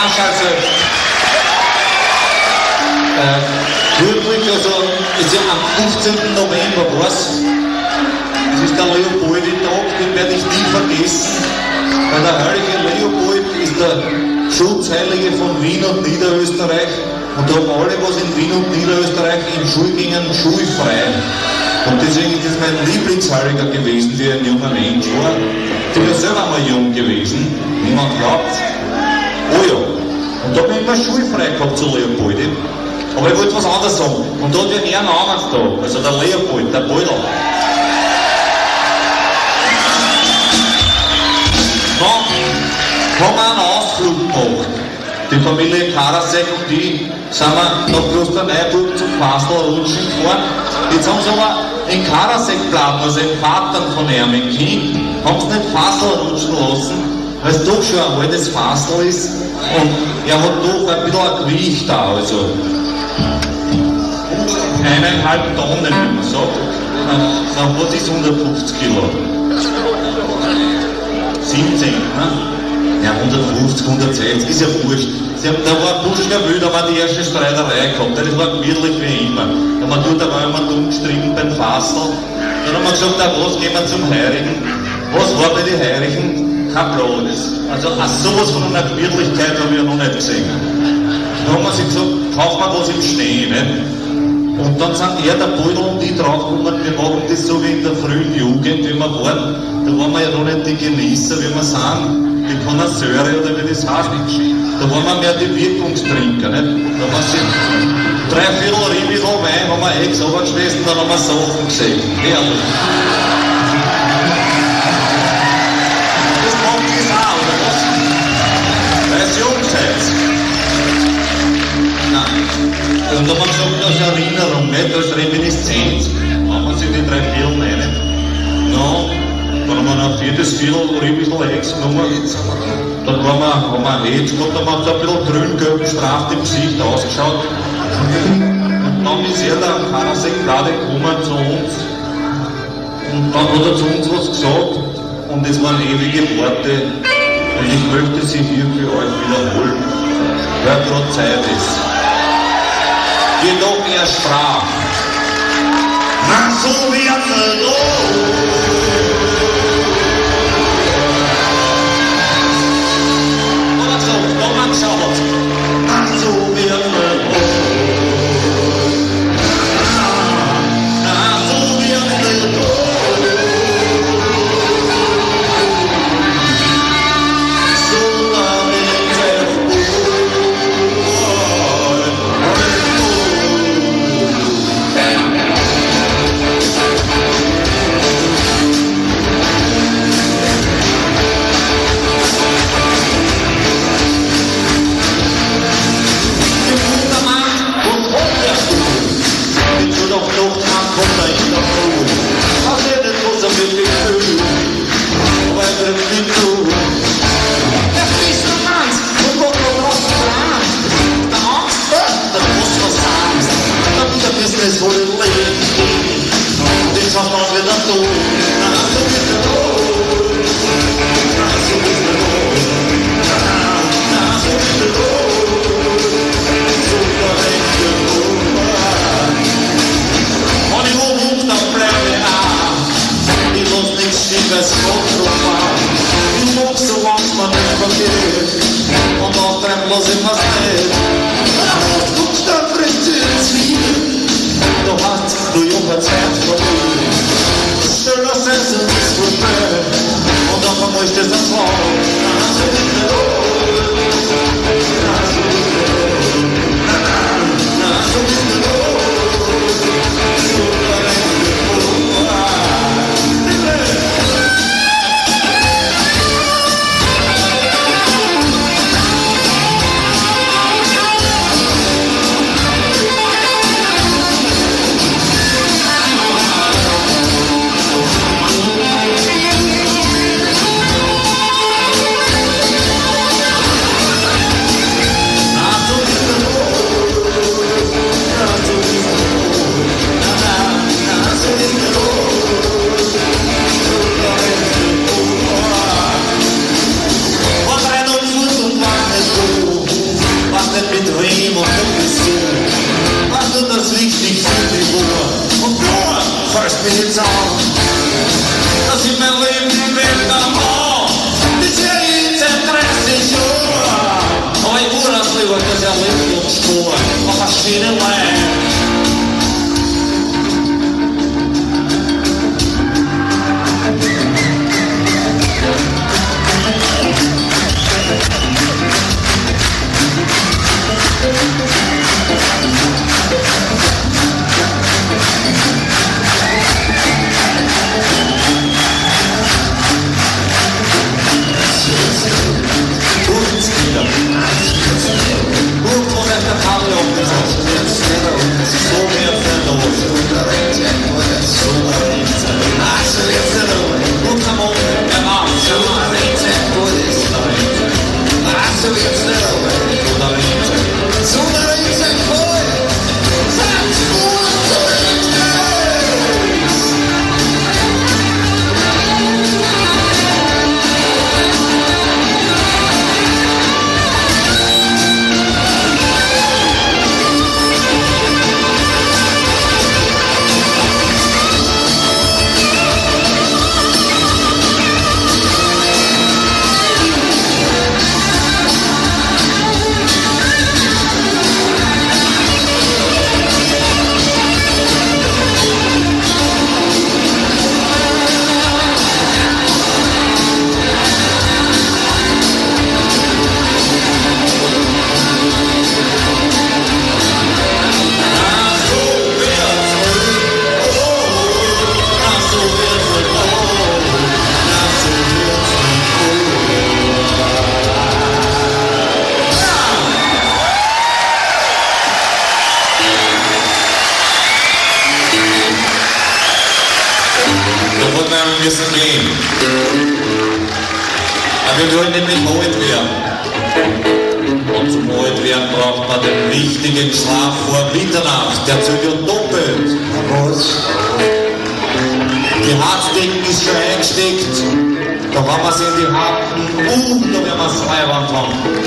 Arschall selbst. Wirklich, also ist ja am 15. November war's. Das ist der Leopoldi-Tag, den werde ich nie vergessen. Weil der heilige Leopold ist der Schutzheilige von Wien und Niederösterreich. Und da haben alle, was in Wien und Niederösterreich in Schule gingen, schulfrei. Und deswegen ist das mein Lieblingsheiliger gewesen, wie ein junger Mensch war. Ich bin ja selber mal jung gewesen, niemand glaubt. Oh ja. Und da bin ich immer schulfrei gehabt zu Leopoldi. Aber ich wollte was anderes sagen. Und da hat er einen Namenstag, also der Leopold, der Beutel. Dann haben wir einen Ausflug gemacht. Die Familie Karasek und ich sind wir nach Klosterneuburg zum Faselrutschen gefahren. Jetzt haben sie aber in Karasek bleiben, also im Vater von ihm, im Kind, haben sie nicht Faselrutschen lassen, weil es doch schon ein altes Fasel ist und er hat doch ein bisschen ein Gewicht da, also 1,5 Tonnen, wie man sagt. Na, was ist 150 Kilo? 17, ne? Ja, 150, 160, ist ja wurscht. Sie haben, da war ein Bursch wild, da war die erste Streiterei gehabt, das war gemütlich wie immer. Da haben wir dort, da war immer dumm gestritten beim Fassel. Dann haben wir gesagt, na was, gehen wir zum Heirigen. Was war bei den Heirigen? Kein Plan. Also sowas von einer Gemütlichkeit habe ich ja noch nicht gesehen. Da haben wir sich gesagt, kaufen wir was im Schnee, nicht? Und dann sind er, der Beutel und ich draufgekommen, wir machen das so wie in der frühen Jugend, wie wir waren. Da waren wir ja noch nicht die Genießer, wie wir sind, die Connoisseure oder wie das heißt. Da waren wir mehr die Wirkungstrinker, nicht? Da haben wir sich 3/4 Ribisel Wein haben wir ex runtergeschmissen, dann haben wir Sachen gesehen. Herrlich. Das macht das auch, oder was? Weil ihr jung seid. Nein. Und da haben wir gesagt, als Erinnerung, nicht als Reminiszenz, haben wir sich die 3 Viertel rein. No, dann haben wir noch ein viertes Viertel Ribisel Ex genommen. Dann waren wir, haben wir Hetz gehabt, dann haben wir ein bisschen grün-gelb gestraft im Gesicht ausgeschaut. Und dann ist er da am Karasek gerade gekommen zu uns. Und dann hat er zu uns was gesagt. Und es waren ewige Worte. Und ich möchte sie hier für euch wiederholen, weil gerade Zeit ist. Jedoch er sprach, na so wird weil wir müssen gehen. Aber wir wollen nämlich alt werden. Und zum alt werden braucht man den wichtigen Schlaf vor Mitternacht. Der zählt ja doppelt. Was? Die Harzdecken ist schon eingesteckt. Da haben wir sie in die Hacken. Da werden wir Feuerwand haben.